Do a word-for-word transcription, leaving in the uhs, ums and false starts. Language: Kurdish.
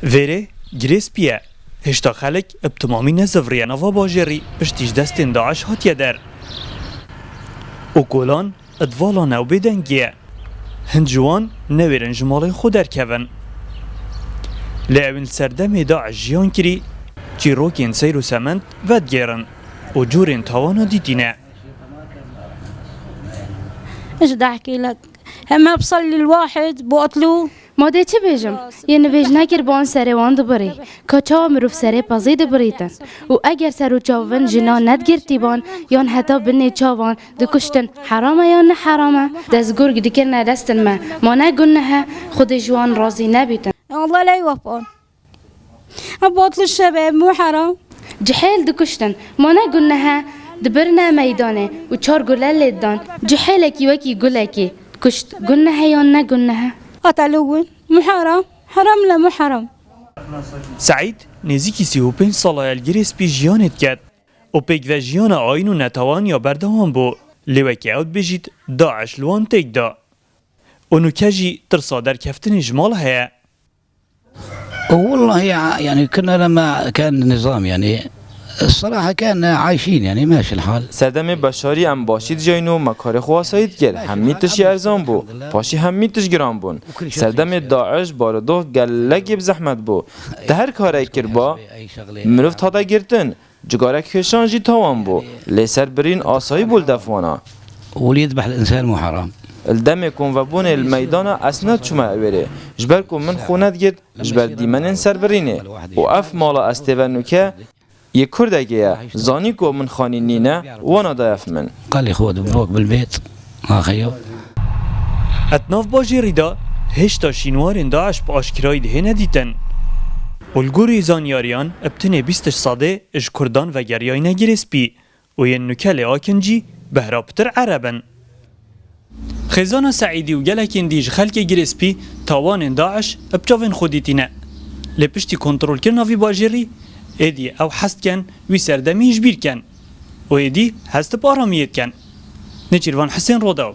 Vêrê Girêspî ye. Hêşta xelk bi timamî nezivriye nava bajêrî piştî ji destên DAIŞ hatiye der. Û kolan di vala ne û bêdengî ye. Hin ji wan newêrin ji malên xwe derkevin. Lê ewên li ser demê DAIŞ jiyan kirî, çîrokên seyr û sement vedigêrin û cûrên tawana dîtî ne. ايش بدي احكي لك؟ هم بصلي الواحد بقتلوه. Ma dê çi bêjim? Yê nivêj nekir ban serê wan dibirî. Ka çawa mirov serê pezî dibirîtin? Û eger ser û çavin jina nedigirtîban yan heta binê çavan dikuştin, heram e yan ne heram e? Destgurg dikirine destin me, ma ne guneh e? Xwedê ji wan razî nebîtin. والله لا يوافقون. بقتلوا الشباب، مو حرام؟ Cihêl dikuştin, ma ne guneh e? Dibirine meydanê û çar gule lê didan. Cihêlekî wekî gulekî kuşt, guneh e yan ne guneh e? قتلوهم، مو حرام؟ حرام ولا مو حرام؟ Seîd nêzîkî sî û pênc sala ye li Girêspî jiyanê diket û pêk ve jiyana ayîn û netawan ya berdewam bû. Lê wekî ew dibêjît, DAIŞ li wan têk da. Û nûke jî tirsa derkeftinê ji mal heye. والله يع- يعني كنا لما كان النظام يعني الصراحة كان عايشين يعني ماشي الحال. Serdemê Beşarî em başî dijeyn û me karê xwe asayî dikir. Hemî tişt jî erzan bû. Paşî hemî tişt giran bûn. Serdemê DAIŞ barodox gelekî bi zehmet bû. Te her karek kir ba, mirov hate girtin. Cigarek kêşan jî tawan bû. Lê serbirîn asayî bû li def wana. واللي يذبح الإنسان مو حرام. Li demê ku min vebûnê li meydana ez neçûme ewêrê. Ji ber ku min xwe nedigirt ji ber dîmenên serbirînê. Û ev mala ez tê ve nûke yê Kurdekê ye. Zanî ku min xanî nîne, wana daye min. قال لي خود بروك بالبيت. ها خيو. Di nav bajêrî de hêşta şînwarên DAIŞ bi aşkirayî dihêne dîtin. Û li gorî zanyariyan bi tenê bîst sedê ji Kurdan vegeriyayîne Girêspî û yên nûke lê akin jî behra pitir Ereb in. Xêzana Seîdî û gelekên dî ji xelkê Girêspî tawanên DAIŞ bi çavên xwe dîtîne. Lê piştî kontrolkirina vî bajêrî, êdî ew hez dikin wî serdemî ji bîr ken û êdî hest bi aramiyê dikin. Nêçîrvan Hisên Rodaw.